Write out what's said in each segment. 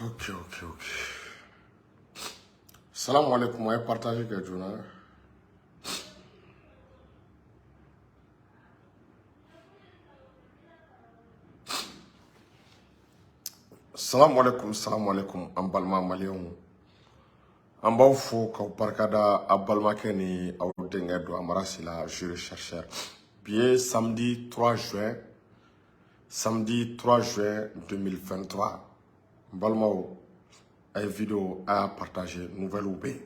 Ok. Salam alaikum, a ye partage kɛ joona. Salam alaikum, salam alaikum, an balima maliyɛnw. An b'aw fo k'aw barikada aw balimakɛ ni aw denkɛ don Amara Sila, juriste chercheur. Bi ye samedi 3 juin, samedi 3 juin 2023. N balimaw, a ye vidéo a y'a partager, nouvelle bɛ yen.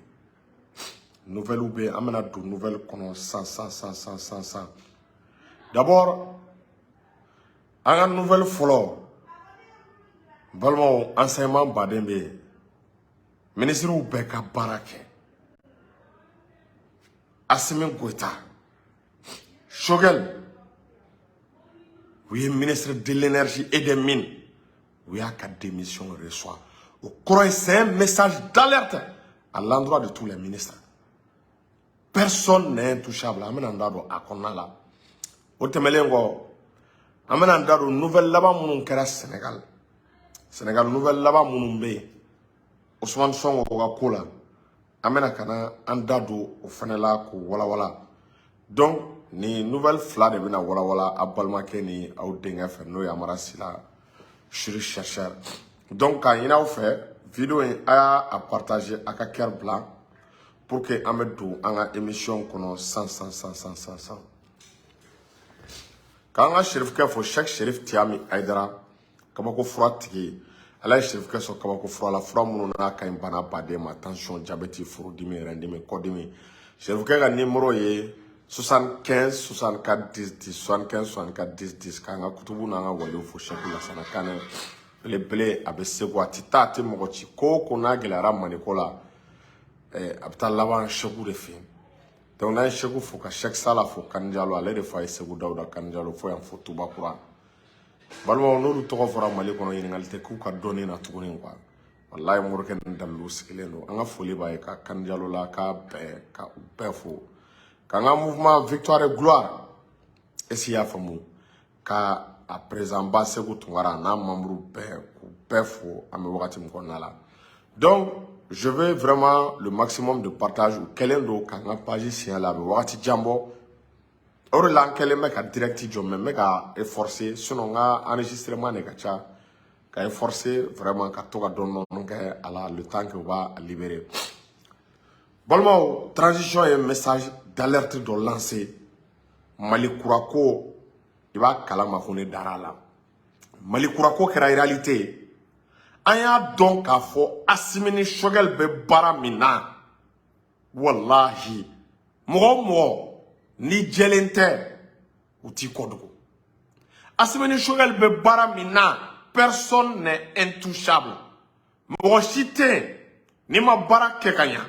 Nouvelle bɛ yen, an bɛna don nouvelle kɔnɔ san san san san san san. D'abord, an ka nouvelle fɔlɔ, n balimaw, enseignement baden bɛ yen. Ministres bɛɛ ka baara kɛ. Assimi Goïta, Choguel, u ye ministre de l'Énergie et des Mines, u y'a ka démission reçoit. O kɔrɔ ye, c'est un message d'alerte à l'endroit de tous les ministres. Personne n'est intouchable. An bɛna n da don a kɔnɔna la. O tɛmɛnen kɔ, an bɛna n da don nouvelle laban minnu kɛra Sénégal. Sénégal nouvelle laban minnu bɛ yen, Ousmane Sonko ka ko la, an bɛna ka na an da don o fɛnɛ la k'o walawala. Donc ni nouvelle fila de bɛna walawala aw balimakɛ ni aw denkɛ fɛ, n'o ye Amara Sila, juriste chercheur. Donc k'a ɲini aw fɛ, vidéo in a y'a a partager, a ka cœur bila pour que an bɛ don an ka émission kɔnɔ san san san san san san. K'an ka serifukɛ fo, Cheikh Serif Tiyami Ayidara, kabako fura tigi. Ala ye serifukɛ sɔn kabako fura la, fura minnu n'a ka ɲi bana baden ma, tension, diabète, furudimi, rɛndimi, kɔdimi. Serifukɛ ka numéro ye 75 64 10 10, 75 64 10 10. K'an ka kutubu n'an ka waliw fo, Cheikh Lasana Kanɛ belebele, a bɛ segu, a tɛ taa, a tɛ mɔgɔ ci. Ko o ko n'a gɛlɛyara Maliko la, a bɛ taa laban Segu de fɛ yen. Donc n'an ye Segu fo, ka Cheikh Sala fo, Kanijalo, ale de fa ye Segu Dawuda Kanijalo, fo yan fo Tubakura. Balimaw, n'olu tɔgɔ fɔra Mali kɔnɔ, ɲininkali tɛ k'u ka dɔnni na tuguni quoi. Walayi, morikɛ ni dalilu sigilen don. An ka foli b'a ye ka Kanijalo la, k'a bɛɛ ka u bɛɛ fo, k'an ka mouvement Victoire et Gloire, est ce que i y'a faamu, ka a président ba Segu Tunkara n'a membre bɛɛ, k'u bɛɛ fo an bɛ wagati min kɔnɔna la. Donc je veux vraiment le maximum de partage. U kɛlen don k'an ka page signalé, a bɛ wagati jan bɔ. O de la an kɛlen bɛ ka direct jɔ, mais n bɛ ka efforcer, sinon n ka enregistrement de ka ca, ka efforcer vraiment ka to ka dɔɔni dɔɔni kɛ a la le temps que u b'a libérer. Balimaw, transition ye message d'alerte dɔ lancé. Mali kura ko, i b'a kalama ko ne dara a la. Mali kura ko kɛra réalité ye. An y'a dɔn k'a fɔ Asimi ni Choguel bɛ baara min na, walahi, mɔgɔ o mɔgɔ ni jɛlen tɛ, u t'i kɔ dogo. Asimi ni Choguel bɛ baara min na, personne n'est intouchable. Mɔgɔ si tɛ yen n'i ma baara kɛ ka ɲa,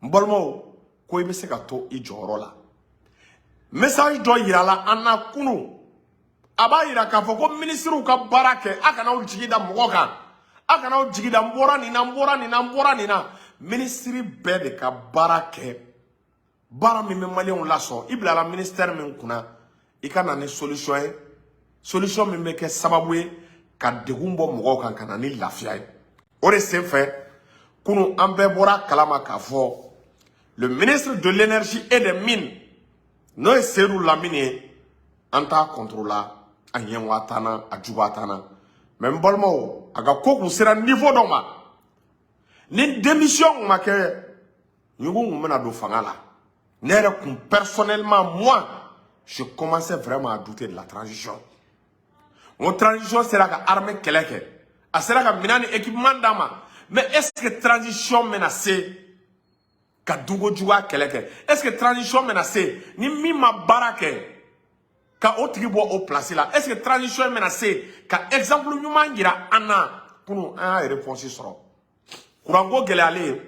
n balimaw, ko i bɛ se ka to i jɔyɔrɔ la. Message dɔ yirala an na kunun, a b'a yira k'a fɔ ko minisiriw ka baara kɛ, a kana aw jigi da mɔgɔ kan, a kana aw jigi da n bɔra nin na, n bɔra nin na, n bɔra nin na. Minisiri bɛɛ de ka baara kɛ, baara min bɛ maliyɛnw lasɔn. I bilala ministère min kunna, i ka na ni solution ye, solution min bɛ kɛ sababu ye ka degun bɔ mɔgɔw kan, ka na ni lafiya ye. O de senfɛ, kunun an bɛɛ bɔra kalama k'a fɔ le ministre de l'Énergie et des Mines, n'o ye Seydou Lamine ye, an t'a contre la, a ɲɛwa t'an na, a juguya t'an na, mais n balimaw, a ka ko kun sera niveau dɔ ma, ni démission kun ma kɛ, ɲugun kun bɛna don fanga la. Ne yɛrɛ kun, personnellement, moi, je commençais vraiment à douter de la transition. N ko transition sera ka armée kɛlɛ kɛ, a sera ka minɛn ni équipement d'a ma, mais est ce que transition bɛna se ka duko juguya kɛlɛ kɛ? Est ce que transition bɛna se, ni min ma baara kɛ, ka o tigi bɔ o place la? Est ce que transition bɛna se ka exemple ɲuman yira an na? Kunun an y'a réponse sɔrɔ. Kuranko gɛlɛyalen,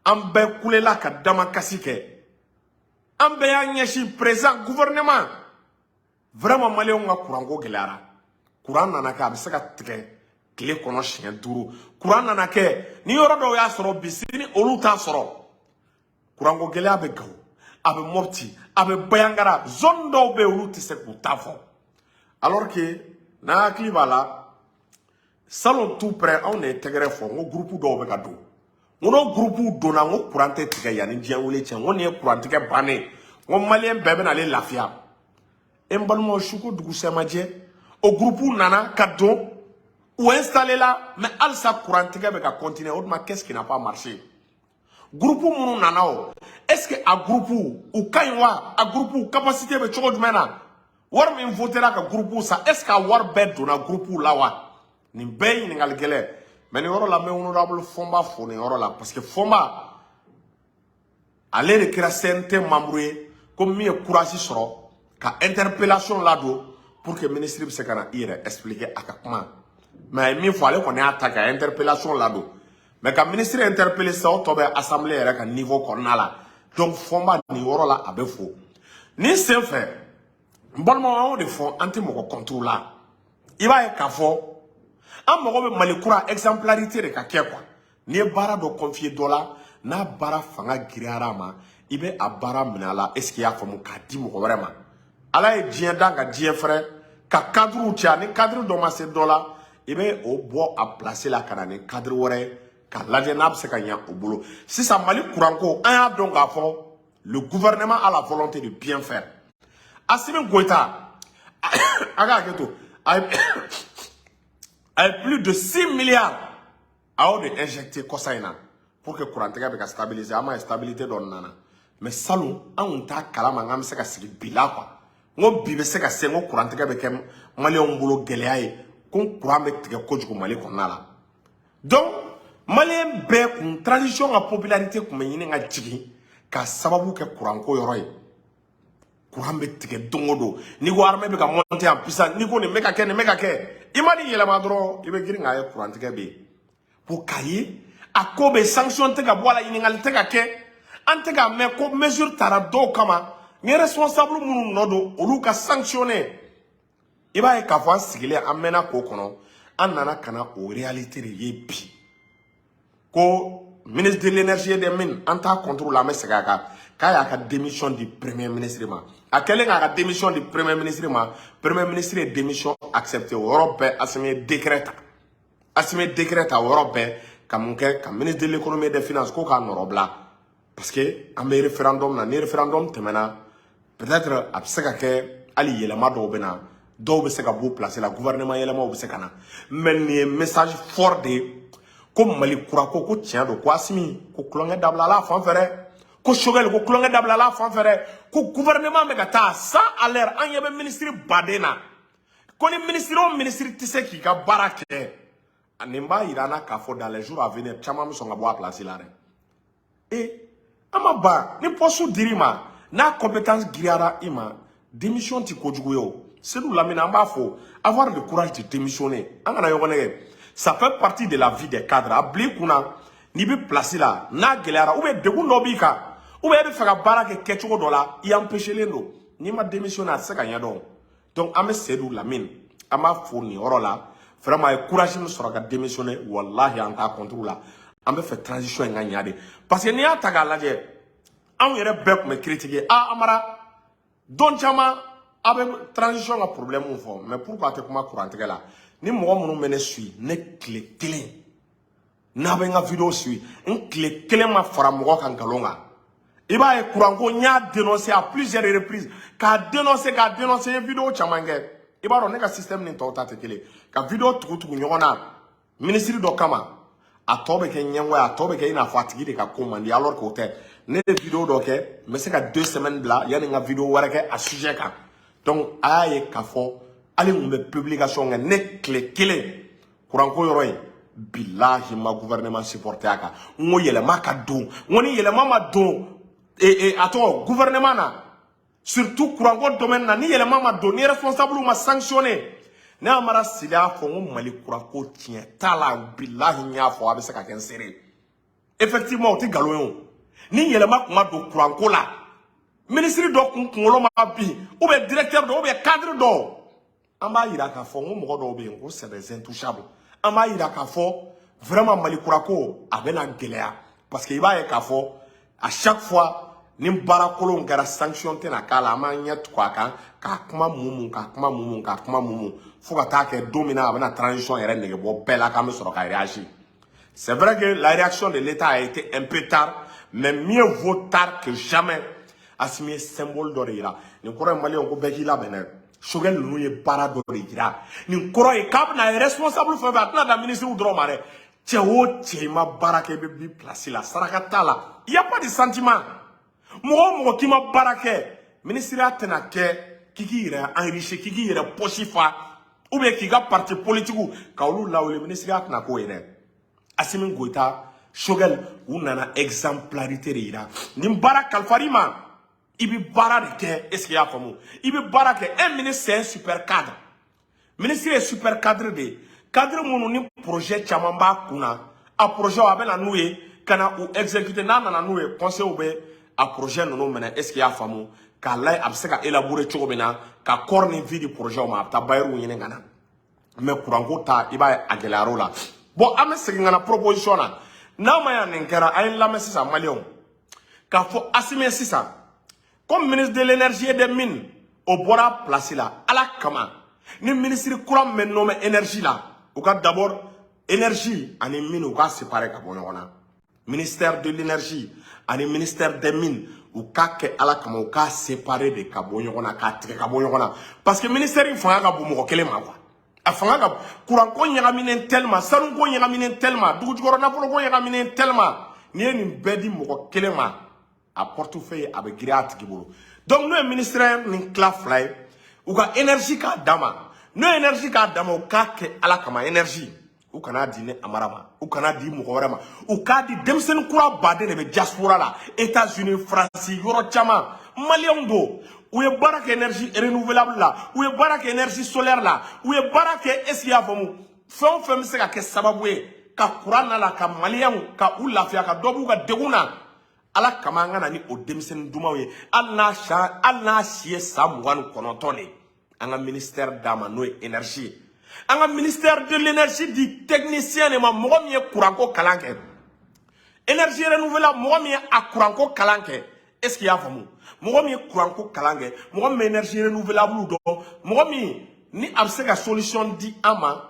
an bɛɛ kulela ka damakasi kɛ, an bɛɛ y'an ɲɛsin président, gouvernement. Vraiment, maliyɛnw ka kuranko gɛlɛyara. Kuran nana kɛ a bɛ se ka tigɛ tile kɔnɔ siɲɛ 5. Kuran nana kɛ ni yɔrɔ dɔw y'a sɔrɔ bi, sini olu t'a sɔrɔ. Kuranko gɛlɛya bɛ Gawo, a bɛ Mopti, a bɛ Bayangara, zone dɔw bɛ yen, olu tɛ se k'u ta fɔ, alors que n'a hakili b'a la. Salon, tout près, anw de ye tɛgɛrɛ fɔ n ko groupe dɔw bɛ ka don. N ko n'o groupe donna, n ko courant tɛ tigɛ yanni diɲɛ wuli cɛ. N ko nin ye courant tigɛ bannen, n ko maliyɛn bɛɛ bɛ n'ale lafiya. E n balimaw, su ko dugusɛ ma jɛ, o groupe nana ka don, u installé la, mais halisa courant tigɛ bɛ ka continuer. O tuma, qu'est-ce qui n'a pas marché? Groupe minnu nana o, est ce que a groupe u ka ɲi wa? A groupe capacité bɛ cogo jumɛn na? Wari min votera ka groupe san, est ce que a wari bɛɛ donna groupe la wa? Nin bɛɛ ye ɲininkali gɛlɛn. Mais nin yɔrɔ la, n bɛ honorable Fɔnba fo nin yɔrɔ la, parce que Fɔnba, ale de kɛra CNT membre ye ko min ye courage sɔrɔ ka interpellation ladon pour que ministre bɛ se ka na i yɛrɛ expliquer a ka kuma. Mais a ye min fɔ, ale kɔni y'a ta ka interpellation ladon, mais ka ministre interpeller sisan, o tɔ bɛ assemblée yɛrɛ ka niveau kɔnɔna la. Donc Fɔnba, nin yɔrɔ la, a bɛ fo. Nin sen fɛ, n balimaw, an y'o de fɔ, an tɛ mɔgɔ contre la. I b'a ye k'a fɔ an mago bɛ Mali kura exemplarité de ka kɛ quoi. N'i ye baara dɔ confier dɔ la, n'a baara fanga giriyara a ma, i bɛ a baara minɛ a la. Est ce que i y'a faamu? K'a di mɔgɔ wɛrɛ ma. Ala ye diɲɛ dan ka diɲɛ fɛrɛ ka cadre caya. Ni cadre dɔ ma se dɔ la, i bɛ o bɔ a place la ka na ni cadre wɛrɛ ye k'a lajɛ n'a bɛ se ka ɲɛ o bolo. Sisan, Mali kuranko, an y'a dɔn k'a fɔ le gouvernement a la volonté de bien faire. Assimi Goïta, a ka hakɛ to, a ye plus de 6 milliards, a y'o de injecté kɔsa in na pour que kurantigɛ bɛ ka stabiliser. An m'a ye, stabilité dɔ nana. Mais salon, an kun t'a kalama k'an bɛ se ka sigi bi la quoi. N ko bi bɛ se ka se, n ko kurantigɛ bɛ kɛ maliyɛnw bolo gɛlɛya ye, ko kuran bɛ tigɛ kojugu Mali kɔnɔna la. Donc maliyɛn bɛɛ kun, transition ka popularité kun bɛ ɲini ka jigin ka sababu kɛ kuranko yɔrɔ ye. Kuran bɛ tigɛ don o don. N'i ko armée bɛ ka monter en puissance, n'i ko nin bɛ ka kɛ, nin bɛ ka kɛ, i ma nin yɛlɛma dɔrɔn, i bɛ girin k'a ye kurantigɛ bɛ yen. Pour k'a ye a ko bɛ sanction tɛ ka bɔ a la, ɲininkali tɛ ka kɛ, an tɛ k'a mɛn ko mesure tara dɔw kama ni responsable minnu nɔ don, olu ka sanctionner. I b'a ye k'a fɔ an sigilen, an mɛnna k'o kɔnɔ, an nana ka na o réalité de ye bi ko ministre de l'Énergie et des Mines, an t'a contre la, an bɛ segin a kan, k'a y'a ka démission di premier ministre ma. A kɛlen k'a ka démission di premier ministre ma, premier ministre ye démission accepté o yɔrɔ bɛɛ. Assimi ye décret ta, Assimi ye décret ta o yɔrɔ bɛɛ ka mun kɛ? Ka ministre de l'Économie et des Finances ko k'a nɔrɔ parce que an bɛ référendum na. Ni référendum tɛmɛna, peut-être a bɛ se ka kɛ hali yɛlɛma dɔw bɛ na, dɔw bɛ se ka bɔ place la, gouvernement yɛlɛmaw bɛ se ka na. Mais nin ye message fort de ye ko Mali kura ko ko tiɲɛ don, ko Assimi ko tulonkɛ dabila la fan fɛ dɛ, ko Choguel ko tulonkɛ dabila la fan fɛ dɛ, ko gouvernement bɛ ka taa 100 à l'heure. An ɲɛ bɛ ministre baden na ko ni ministre o ministre tɛ se k'i ka baara kɛ, nin b'a yira an na k'a fɔ dans les jours à venir, caman bɛ sɔn ka bɔ a place la dɛ. E an ma ban ni poste dir'i ma, n'a compétence giriyara i ma, démission ti kojugu ye. O Seydou Lamine, an b'a fɔ, avoir le courage de démissionner, an kana ɲɔgɔn nɛgɛ, ça fait partie de la vie des cadres. A bila i kunna, n'i bɛ place la, n'a gɛlɛyara ou bien degun dɔ b'i kan, ou bien e bɛ fɛ ka baara kɛ kɛcogo dɔ la, i empêché don, n'i ma démissionner, a tɛ se ka ɲɛdɔn. Donc an bɛ Seydou Lamine, an b'a fo nin yɔrɔ la. Vraiment, a ye courage min sɔrɔ ka démissionner, walahi, an t'a contre la. An bɛ fɛ transition in ka ɲa de, parce que n'i y'a ta k'a lajɛ, anw yɛrɛ bɛɛ tun bɛ critiquer. Ah, Amara, don caman a bɛ transition ka problème fɔ, mais pourquoi a tɛ kuma kurantigɛ la? Ni mɔgɔ minnu bɛ ne suit, ne tile kelen n'a bɛ n ka vidéo suit, n tile kelen ma fara mɔgɔ kan nkalon kan. I b'a ye, kuranko, n y'a dénoncé à plusieurs reprises, k'a dénoncé, k'a dénoncé, n ye vidéo caman kɛ. I b'a dɔn, ne ka système ni tɔw ta tɛ kelen. Ka vidéo tugu tugu ɲɔgɔn na ministre dɔ kama, a tɔ bɛ kɛ ɲɛngoya ye, a tɔ bɛ kɛ i n'a fɔ a tigi de ka ko man di, alors que o tɛ. Ne ye vidéo dɔ kɛ, n bɛ se ka 2 semaines bila yanni n ka vidéo wɛrɛ kɛ a sujet kan. Donc a y'a ye k'a fɔ hali n kun bɛ publication kɛ, ne tile kelen kuranko yɔrɔ in, bilahi, ma gouvernement supporter a kan. N ko yɛlɛma ka don, n ko ni yɛlɛma ma don a tɔgɔ gouvernement na, surtout kuranko domaine na, ni yɛlɛma ma don, ni responsable ma sanctionné. Ne Amara Sile y'a fɔ n ko Mali kurako tiɲɛ t'a la. Bilahi, n y'a fɔ, a bɛ se ka kɛ n seere. Effectivement, o tɛ nkalon ye. O ni yɛlɛma kun ma don kuranko la, ministre dɔ kun kunkolo ma bin, ou bien directeur dɔ, ou bien cadre dɔ, an b'a yira k'a fɔ n ko mɔgɔ dɔw bɛ yen ko c'est des intouchables. An b'a yira k'a fɔ vraiment Mali kurako a bɛna gɛlɛya, parce que i b'a ye k'a fɔ à chaque fois ni baara kolon kɛra, sanction tɛna k'a la. An b'an ɲɛ tugu a kan k'a kuma mumu, k'a kuma mumu, k'a kuma mumu. Fo ka taa kɛ don min na a bɛna transition yɛrɛ nege bɔ bɛɛ la, k'an bɛ sɔrɔ ka réagir. C'est vrai que la réaction de l'État a été un peu tard, mais mieux vaut tard que jamais. Assimi ye symbole dɔ de yira. Nin kɔrɔ ye, maliyɛnw, ko bɛɛ k'i labɛn dɛ. Choguel ninnu ye baara dɔ de yira. Nin kɔrɔ ye k'a bɛna responsable fɛn fɛn, a tɛna dan ministre dɔrɔn ma dɛ. Cɛ o cɛ, i ma baara kɛ, i bɛ bi place la, saraka t'a la, il y a pas de sentiment. Mɔgɔ o mɔgɔ k'i ma baara kɛ, ministériya tɛna kɛ k'i k'i yɛrɛ enrichir, k'i k'i yɛrɛ poche fa, ou bien k'i ka parti politique ka olu lawuli, ministériya tɛna k'o ye dɛ. Assimi Goïta, Choguel, u nana exemplarité de yira. Nin baara kalifari ma, i bɛ baara de kɛ. Est ce que i y'a faamu? I bɛ baara kɛ. Un ministre, c'est un super cadre. Ministre ye super cadre de ye, cadre minnu ni projet caman b'a kun na. A projet, a bɛ na n'u ye ka na u exécuter. N'a nana n'u ye, conseil bɛ a projet ninnu minɛ. Est ce que i y'a faamu? K'a layɛ a bɛ se ka élaborer cogo min na ka corps ni vie di projet ma, a bɛ taa bailleurs ɲini ka na. Mais courant ko ta, i b'a ye a gɛlɛyar'o la. Bon, an bɛ segin ka na proposition na. N'a ma ɲa nin kɛra, a ye n lamɛn sisan, maliyɛnw, k'a fɔ Assimi ye sisan comme ministre de l'Énergie et des Mines, o bɔra place la. Ala kama, ni ministre kura min bɛ nommé énergie la, u ka d'abord énergie ani mine, u k'a séparer ka bɔ ɲɔgɔn na. Ministère de l'Énergie ani ministère des Mines, u k'a kɛ, Ala kama, u k'a séparer de ka bɔ ɲɔgɔn na, k'a tigɛ ka bɔ ɲɔgɔn na, parce que ministère in fanga ka bon mɔgɔ kelen ma quoi. A fanga ka courant ko ɲagaminen tellement, sanu ko ɲagaminen tellement, dugujukɔrɔ nafolo ko ɲagaminen tellement, n'i ye nin bɛɛ di mɔgɔ kelen ma, a portefeuille a bɛ girinya a tigi bolo. Donc n'o ye ministère nin tila fila ye, u ka énergie k'a dama. N'o ye énergie k'a dama, u k'a kɛ, Ala kama, énergie, u kana di ne Amara ma, u kana di mɔgɔ wɛrɛ ma, u k'a di denmisɛnnin kura baden de bɛ diaspora la, États-Unis, Faransi, yɔrɔ caman. Maliyɛnw don, u ye baara kɛ énergie renouvelable la, u ye baara kɛ énergie solaire la, u ye baara kɛ. Est ce que i y'a faamu? Fɛn o fɛn bɛ se ka kɛ sababu ye ka courant na la, ka maliyɛnw ka u lafiya, ka dɔ b'u ka degun na, Ala kama, an ka na ni o denmisɛnnin dumanw ye. Hali n'a sa, hali n'a si ye san 29 de ye, an ka ministère d'a ma, n'o ye énergie ye. An ka ministère de l'Énergie di technicien de ma, mɔgɔ min ye courant ko kalan kɛ, énergie renouvelable, mɔgɔ min ye a courant ko kalan kɛ. Est ce que i y'a faamu? Mɔgɔ min ye courant ko kalan kɛ, mɔgɔ min bɛ énergie renouvelable dɔn, mɔgɔ min ni a bɛ se ka solution di an ma,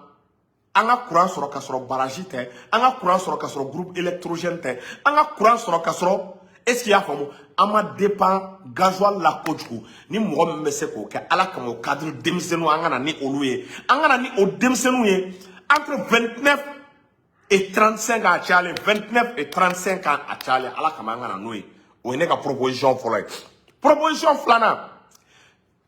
an ka courant sɔrɔ ka sɔrɔ barrage tɛ, an ka courant sɔrɔ ka sɔrɔ groupe électrogène tɛ, an ka courant sɔrɔ ka sɔrɔ, est ce que i y'a faamu, an ma dépend gasoil la kojugu. Ni mɔgɔ min bɛ se k'o kɛ, Ala kama, o cadre denmisɛnninw, an ka na ni olu ye, an ka na ni o denmisɛnninw ye entre 29 et 35 ans a cayalen, 29 et 35 ans a cayalen. Ala kama, an ka na n'o ye. O ye ne ka proposition fɔlɔ ye. Proposition filanan,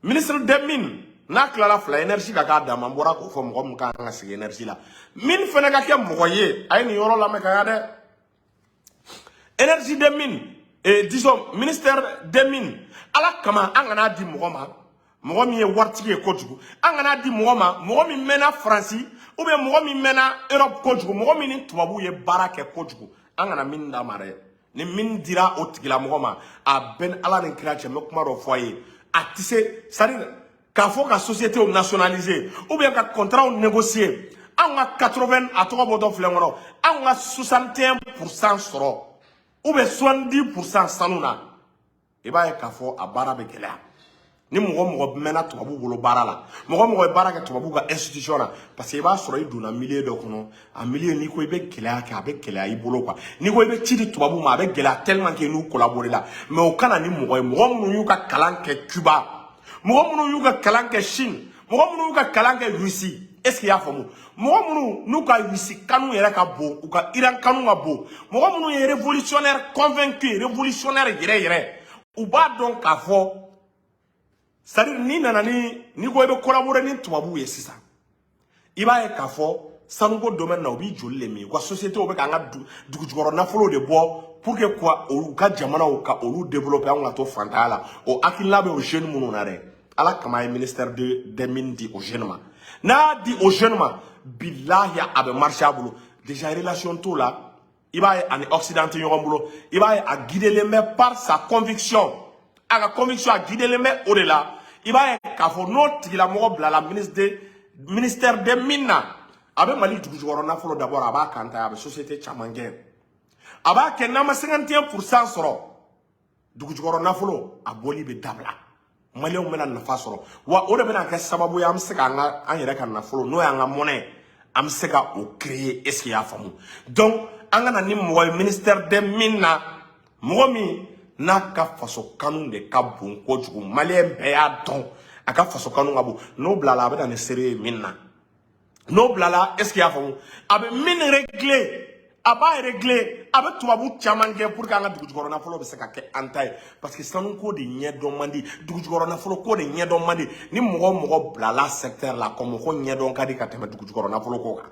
ministre des Mines, n'a tilala fila, énergie ka k'a dama. N bɔra k'o fɔ, mɔgɔ min kan ka sigi énergie la, mine fɛnɛ ka kɛ mɔgɔ ye. A ye nin yɔrɔ lamɛn ka ɲa dɛ. Énergie des Mines et disons ministère des Mines, Ala kama, an kana di mɔgɔ ma, mɔgɔ min ye waritigi ye kojugu. An kana di mɔgɔ ma, mɔgɔ min mɛnna Faransi ou bien mɔgɔ min mɛnna Europe kojugu, mɔgɔ min ni tubabuw ye baara kɛ kojugu. An kana min d'a ma dɛ. Ni min dira o tigilamɔgɔ ma, a bɛɛ ni Ala ni kira cɛ, n bɛ kuma dɔ fɔ a ye, a tɛ se, c'est à dire k'a fɔ ka société nationaliser ou bien ka contrat négocier. Anw ka 80, a tɔgɔ bɔtɔ filɛ n kɔnɔ, anw ka 61% sɔrɔ ou bien 70% sanu na, i b'a ye k'a fɔ a baara bɛ gɛlɛya. Ni mɔgɔ mɔgɔ mɛnna tubabu bolo baara la, mɔgɔ mɔgɔ ye baara kɛ tubabu ka institution na, parce que i b'a sɔrɔ i donna milieu dɔ kɔnɔ, a milieu, n'i ko i bɛ gɛlɛya kɛ, a bɛ gɛlɛya i bolo quoi. N'i ko i bɛ ci di tubabu ma, a bɛ gɛlɛya tellement que n'u collaborer la. Mais o kana ni mɔgɔ ye, mɔgɔ minnu y'u ka kalan kɛ Cuba, mɔgɔ minnu y'u ka kalan kɛ Chine, mɔgɔ minnu y'u ka kalan kɛ Russie. Est ce que i y'a faamu? Mɔgɔ minnu n'u ka Russie kanu yɛrɛ ka bon, u ka Iran kanu ka bon, mɔgɔ minnu ye révolutionnaire convaincu, révolutionnaire yɛrɛ yɛrɛ, u b'a dɔn k'a fɔ, c'est à dire n'i nana ni, n'i ko i bɛ collaborer ni tubabuw ye sisan, i b'a ye k'a fɔ sanuko domaine na, u b'i joli le min. U ka société bɛ k'an ka dugujukɔrɔ nafolo de bɔ pour que quoi, u ka jamanaw ka olu développer, anw ka to fantanya la. O hakilina bɛ o jeune minnu na dɛ, Ala kama, a ye ministère des Mines di o jeune ma. N'a y'a di o jeune ma, bilahi, a bɛ marcher a bolo. Déjà relation t'o la, i b'a ye ani Occident tɛ ɲɔgɔn bolo. I b'a ye a guidelen bɛ par sa conviction, a ka conviction, a guidelen bɛ o de la. I b'a ye k'a fɔ n'o tigilamɔgɔ bilala ministère des Mines na, a bɛ Mali dugujukɔrɔ nafolo d'abord, a b'a kan ta, a bɛ société caman kɛ, a b'a kɛ. N'an ma 51% sɔrɔ dugujukɔrɔ nafolo, a bɔli bɛ dabila. Maliyɛnw bɛna nafa sɔrɔ wa. O de bɛna kɛ sababu ye, an bɛ se k'an ka, an yɛrɛ ka nafolo, n'o y'an ka monnaie, an bɛ se ka o créer. Est ce que i y'a faamu? Donc an ka na ni mɔgɔ ye ministère des Mines na, mɔgɔ min n'a ka faso kanu de ka bon kojugu. Maliyɛn bɛɛ y'a dɔn a ka faso kanu ka bon. N'o bilala, a bɛ na ni seere ye min na. N'o bilala, est ce que i y'a faamu, a bɛ min régler, a b'a régler, a bɛ tubabu caman kɛ pour que an ka dugujukɔrɔ nafolo bɛ se ka kɛ an ta ye, parce que sanuko de ɲɛdɔn man di, dugujukɔrɔ nafolo ko de ɲɛdɔn man di. Ni mɔgɔ o mɔgɔ bilala secteur la, comme ko ɲɛdɔn ka di ka tɛmɛ dugujukɔrɔ nafolo ko kan.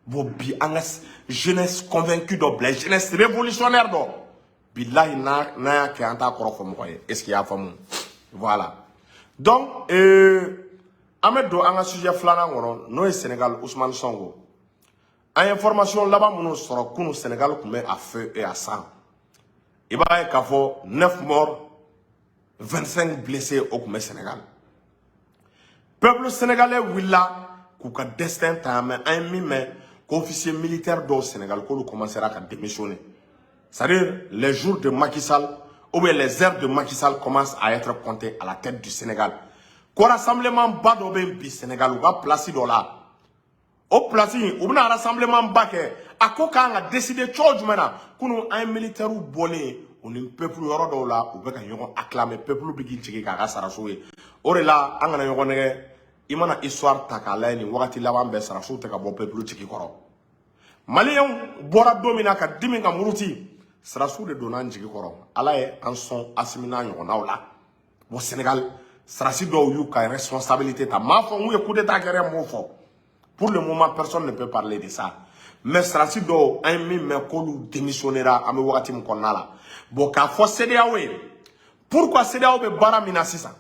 Bon, bi an ka jeunesse convaincue dɔ bila, jeunesse révolutionnaire dɔ, bilahi, n'a y'a kɛ, an t'a kɔrɔ fɔ mɔgɔ ye. Est ce que i y'a faamu? Voilà. Donc an bɛ don an ka sujet filanan kɔnɔ, n'o ye Sénégal, Ousmane Sonko. An ye information laban minnu sɔrɔ kunun, Sénégal tun bɛ à feu et à sang. I b'a ye k'a fɔ 9 morts, 25 blessés, o tun bɛ Sénégal. Peuple sénégalais wulila k'u ka destin ta. Mais an ye min mɛn, ko officier militaire dɔw Sénégal, k'olu commencera ka démissionner. C'est-à-dire, les jours de Macky Sall ou bien les heures de Macky Sall commencent à être comptées à la tête du Sénégal. Ko rassemblement ba dɔ bɛ yen bi Sénégal, u ka place dɔ la. O place in, u bɛna rassemblement ba kɛ. A ko k'an ka décider cogo jumɛn na? Kunun, an ye militaires bɔlen, u ni peuple, yɔrɔ dɔw la, u bɛ ka ɲɔgɔn acclamer. Peuple bɛ k'i jigin k'a ka sarasiw ye. O de la, an kana ɲɔgɔn nɛgɛ. I mana histoire ta k'a lajɛ, nin wagati laban bɛɛ, sarasiw tɛ ka bɔ peuple jigi kɔrɔ. Maliyɛnw bɔra don min na ka dimi ka muruti, sarasiw de donna an jigi kɔrɔ. Ala ye an sɔn Asimi n'a ɲɔgɔnnaw la. Bon, Sénégal sarasi dɔw y'u ka responsabilité ta. M'a fɔ n k'u ye coup d'état kɛ dɛ, n m'o fɔ. Pour le moment, personne ne peut parler de ça. Mais sarasi dɔw, an ye min mɛn, k'olu démissionnera an bɛ wagati min kɔnɔna la. Bon, k'a fɔ CEDEAO ye, pourquoi CEDEAO bɛ baara min na sisan?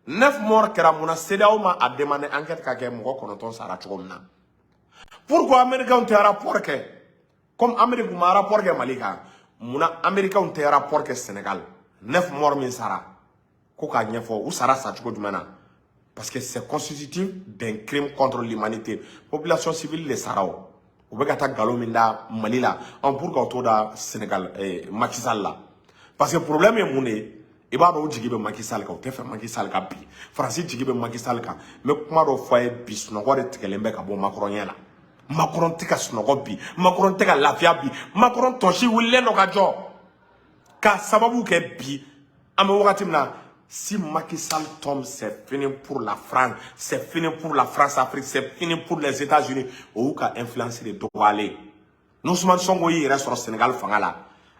Neuf morts kɛra, mun na CEDEAO ma a demandé enquête ka kɛ, mɔgɔ 9 sara cogo min na? Pourquoi américains tɛ rapport kɛ? Comme Amérique ma rapport kɛ Mali kan, munna américains tɛ rapport kɛ Sénégal, neuf morts min sara, ko k'a ɲɛfɔ u sara sacogo jumɛn na? Parce que c'est constitutif d'un crime contre l'humanité. Population civile de sara. O u bɛ ka taa nkalon min da Mali la, an pourquoi u t'o da Sénégal, Macky Sall la? Parce que problème ye mun de ye? I b'a dɔn, u jigi bɛ Macky Sall kan, u tɛ fɛ Macky Sall ka bi. Faransi jigi bɛ Macky Sall kan. N bɛ kuma dɔ fɔ a ye bi, sunɔgɔ de tigɛlen bɛ ka bɔ Macron ɲɛ la. Macron tɛ ka sunɔgɔ bi, Macron tɛ ka lafiya bi. Macron tɔsi wulilen don ka jɔ k'a sababu kɛ bi, an bɛ wagati min na, si Macky Sall tombe, c'est fini pour la France, c'est fini pour la France-Afrique, c'est fini pour les États-Unis. O y'u ka influence de dɔgɔyalen. N'Ousmane Sonko y'i yɛrɛ sɔrɔ Sénégal fanga la,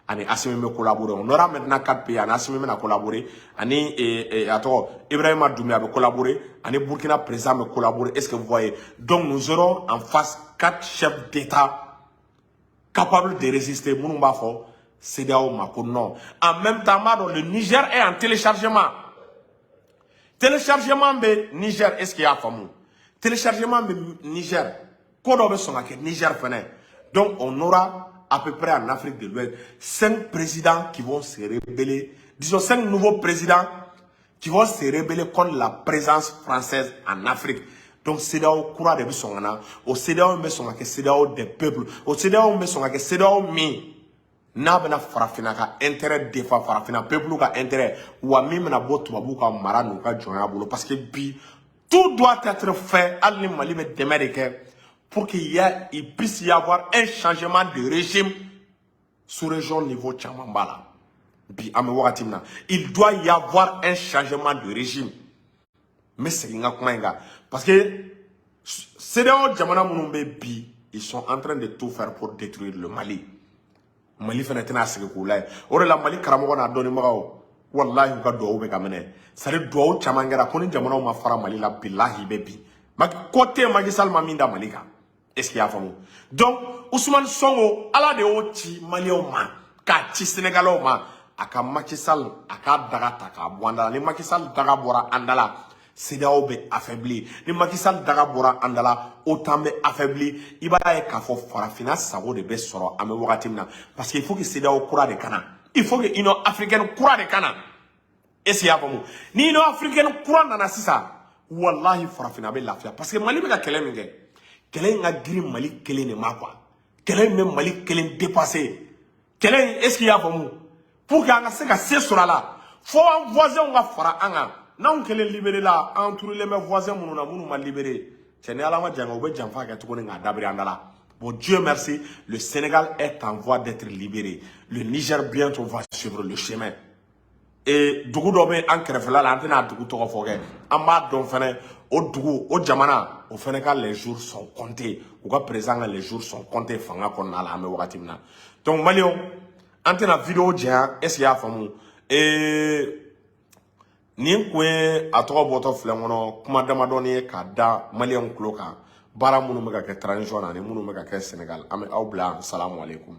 ani Assimi bɛ collaborer. On aura maintenant quatre pays: ani Assimi bɛna collaborer, ani a tɔgɔ Ibrahima Doumbia bɛ collaborer, ani Burkina président bɛ collaborer. Est-ce que vous voyez? Donc nous aurons en face quatre chefs d'État capables de résister, minnu b'a fɔ CEDEAO ma ko non. En même temps, n b'a dɔn, le Niger est en téléchargement. Téléchargement bɛ Niger. Est-ce que i y'a faamu? Téléchargement bɛ Niger, ko dɔ bɛ sɔn ka kɛ Niger fɛnɛ. Donc on aura à peu près en Afrique de l'Ouest cinq présidents qui vont se rebeller, disons cinq nouveaux présidents qui vont se rebeller contre la présence française en Afrique. Donc CEDEAO kura de bɛ sɔn ka na. O CEDEAO bɛ sɔn ka kɛ CEDEAO des peuples. O CEDEAO bɛ sɔn ka kɛ CEDEAO min n'a bɛna farafinna ka intérêt défend, farafinna peuple ka intérêt, wa min bɛna bɔ tubabuw ka mara n'u ka jɔnya bolo. Parce que bi, tout doit être fait, hali ni Mali bɛ dɛmɛ de kɛ, pour qu'il puisse y avoir un changement de régime sous-région. Niveau caman b'a la bi, an bɛ wagati min na, il doit y avoir un changement de régime. N bɛ segin n ka kuma in kan, parce que CEDEAO jamana minnu bɛ bi, ils sont en train de tout faire pour détruire le Mali. Mali fana tɛna sigi k'u lajɛ. O de la, Mali karamɔgɔ n'a dɔnnibagaw, walahi, u ka duwawu bɛ ka minɛ. C'est à dire, duwawu caman kɛra ko ni jamanaw ma fara Mali la, bilahi, bɛ bi ko tɛ yen Macky Sall ma min da Mali kan. Est ce que i y'a faamu? Donc Ousmane Sonko, Ala de y'o ci Maliyɛnw ma, k'a ci Sénégalais ma, a ka Macky Sall, a k'a daga ta k'a bɔ an da la. Ni Macky Sall daga bɔra an da la, CEDEAO bɛ affaibli. Ni Macky Sall daga bɔra an da la, OTAN bɛ affaibli. I b'a ye k'a fɔ farafinna sago de bɛ sɔrɔ an bɛ wagati min na, parce que il faut que CEDEAO kura de ka na, il faut que Union africaine kura de ka na. Est ce que i y'a faamu? Ni Union africaine kura nana sisan, walahi, farafinna bɛ lafiya. Parce que Mali bɛ ka kɛlɛ min kɛ, kɛlɛ in ka girin Mali kelen de ma, quoi. Kɛlɛ in bɛ Mali kelen dépasser, kɛlɛ in. Est ce que i y'a faamu? Pour que an ka se ka se sɔrɔ a la, fo an voisins ka fara an kan. N'anw kelen libéré la, an turulen bɛ voisin minnu na, minnu ma libéré, cɛ, ni Ala ma jan kɛ, u bɛ janfa kɛ tuguni k'a dabiri an da la. Bon, Dieu merci, le Sénégal est en voie d'être libéré. Le Niger bientôt va suivre le chemin. Et dugu dɔ bɛ an kɛrɛfɛla la, an tɛna a dugu tɔgɔ fɔ kɛ, an b'a dɔn fɛnɛ, o dugu, o jamana, o fɛnɛ ka les jours sont comptés. U ka président ka les jours sont comptés fanga kɔnɔna la, an bɛ wagati min na. Donc maliyɛnw, an tɛna vidéo janya. Est ce que i y'a faamu? Nin kun ye a tɔgɔ bɔtɔ filɛ kɔnɔ, kuma damadɔni ye k'a da maliyɛnw tulo kan, baara minnu bɛ ka kɛ transition na ani minnu bɛ ka kɛ Sénégal. An bɛ aw bila. Salamu aleykum.